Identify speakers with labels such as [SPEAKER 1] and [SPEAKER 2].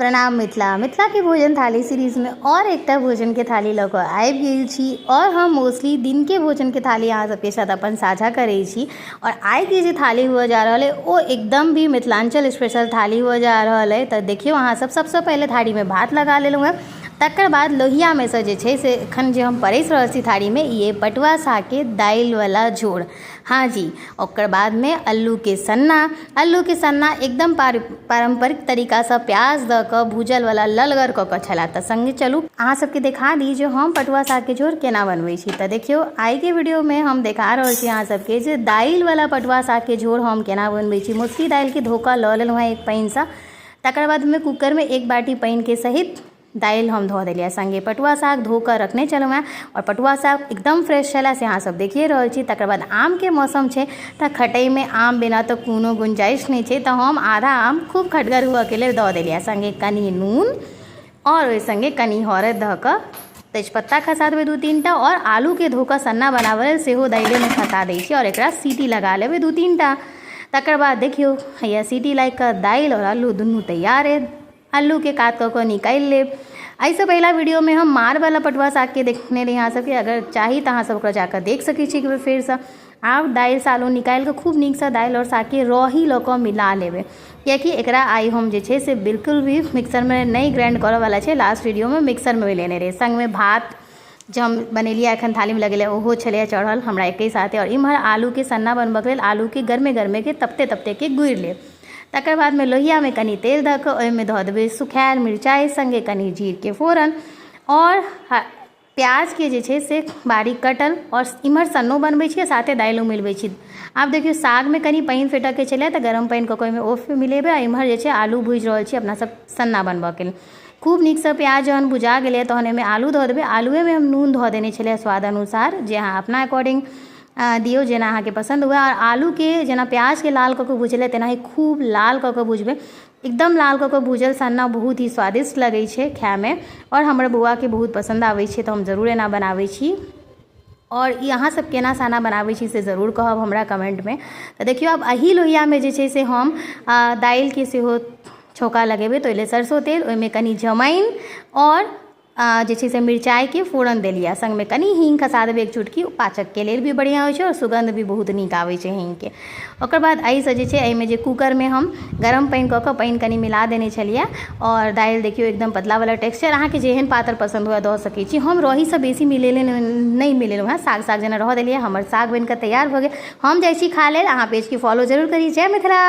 [SPEAKER 1] प्रणाम मिथिला। मिथिला के भोजन थाली सीरीज में और एकटा भोजन के थाली लऽ कऽ आबि गेल छी और हम मोस्टली दिन के भोजन के थाली अहाँ सबके साथ अपन साझा करै छी और आइ के जे थाली हुअ जा रहल अइ ओ एकदम भी मिथिलांचल स्पेशल थाली हुअ जा रहल अइ। तऽ देखियौ अहाँ सब सबसँ पहिले थारीमे भात लगा लेलहुँ हेँ, तकर बाद लोहियामे सँ जे छै से एखन जे हम परसि रहल छी थारीमे ई अइ पटुआ सागके दालिवला झोर। हाँ जी, ओकर बादमे अल्लूके सन्ना। अल्लूके सन्ना एकदम पारम्परिक तरीकासँ प्याज दऽ कऽ भूजलवला ललगर कऽ कऽ छलए। तऽ सङ्गे चलू अहाँ सबके देखा दी जे हम पटुआ सागके झोर केना बनबै छी। तऽ देखियौ आइके वीडियोमे हम देखा रहल छी अहाँ सबके जे दालिवला पटुआ सागके झोर हम केना बनबै छी। मोसरी दालिके धो कऽ लऽ लेलहुँ हेँ एक पानिसँ, तकर बादमे कूकरमे एक बाटी पानिके सहित दालि हम धऽ देलियै, सङ्गे पटुआ साग धो कऽ रखने छलहुँ हेँ आओर पटुआ साग एकदम फ्रेश छलए से अहाँसभ देखिए रहल छी। तकर बाद आमके मौसम छै तऽ खटैमे आम बिना तऽ कोनो गुंजाइश नहि छै, तऽ हम आधा आम खूब खटगर हुअके लेल दऽ देलियै, सङ्गे कनि नून आओर ओहि सङ्गे कनि हरदि धऽ कऽ तेजपत्ता खसा देबै 2-3 टा आओर आलूके धो कऽ सन्ना बनाबै लेल सेहो दालिएमे खसा दै छियै आओर एकरा सीटी लगा लेबै 2-3 टा। तकर बाद देखियौ हैया सीटी लागि कऽ दालि आओर आलू दुनू तैयार अइ। आलूके कात कऽ कऽ निकालि लेब। एहिसँ पहिला वीडियोमे हम मारवला पटुआ सागके देखने रही अहाँ सबके, अगर चाही तऽ अहाँ सब ओकरा जाकऽ देख सकै छी एक बेर फेरसँ। आब दालिसँ आलू निकालि कऽ खूब नीकसँ दालि आओर सागके रही लऽ कऽ मिला लेबै, कियाकि एकरा आइ हम जे छै से बिल्कुल भी मिक्सरमे नहि ग्राइंड करऽवला छै। लास्ट वीडियोमे मिक्सरमे मिलेने रही। सङ्गमे भात जे हम बनेलियै एखन थालीमे लगेलियै ओहो छलैए चढ़ल हमरा एके साथे। आओर इम्हर आलूके सन्ना बनबऽके लेल आलूके गरमे गरमेके तपते तपतेके गुड़ि लेब। तकर बादमे लोहियामे कनि तेल दऽ कऽ ओहिमे धऽ देबै सुखायल मिरचाइ, सङ्गे कनि जीरके फोरन आओर प्याजके जे छै से बारीक कटल। आओर इम्हर सन्नो बनबै छी, साथे दालिओ मिलबै छी। आब देखियौ सागमे कनि पानि फेटऽके छलै तऽ गरम पानि कऽ कऽ ओहिमे ओ मिलेबै आ इम्हर जे छै आलू भूजि रहल छी अपना सब सन्ना बनबऽके लेल। खूब नीकसँ प्याज जहन भुजा गेलै तहन ओहिमे आलू धऽ देबै। आलूएमे हम नून धऽ देने छलियै स्वाद अनुसार, जे अहाँ अपना अकॉर्डिंग दियौ जेना अहाँके पसन्द हुए। आओर आलूके जेना प्याजके लाल कऽ कऽ भुजलै तेनाही खूब लाल कऽ कऽ भुजबै। एकदम लाल कऽ कऽ भूजल सन्ना बहुत ही स्वादिष्ट लगै छै खायमे आओर हमर बौआके बहुत पसन्द आबै छै, तऽ हम जरूर एना बनाबै छी। आओर ई अहाँसभ केना सन्ना बनाबै छी से जरूर कहब हमरा कमेन्टमे। तऽ देखियौ आब एही लोहियामे जे छै से हम दालिके सेहो छौँका लगेबै। तऽ ओहि लेल सरसो तेल, ओहिमे कनि जमाइन आओर जे छै से मिरचाइके फोरन देलियै, सङ्गमे कनि हींग खसा देबै एक चुटकी। पाचकके लेल भी बढ़िआँ होइ छै आओर सुगन्ध भी बहुत नीक आबै छै हींगके। ओकर बाद एहिसँ जे छै एहिमे जे कूकरमे हम गरम पानि कऽ कऽ पानि कनि मिला देने छलियै आओर दालि देखियौ एकदम पतलावला टेक्सचर, अहाँके जेहन पातर पसन्द हुए दऽ सकै छी। हम रहीसँ बेसी मिलेले नहि मिलेलहुँ हेँ, साग साग जेना रहऽ देलियै। हमर साग बनि कऽ तैयार भऽ गेल, हम जाइ छी खा लेल। अहाँ पेजके फॉलो जरूर करी। जय मिथिला।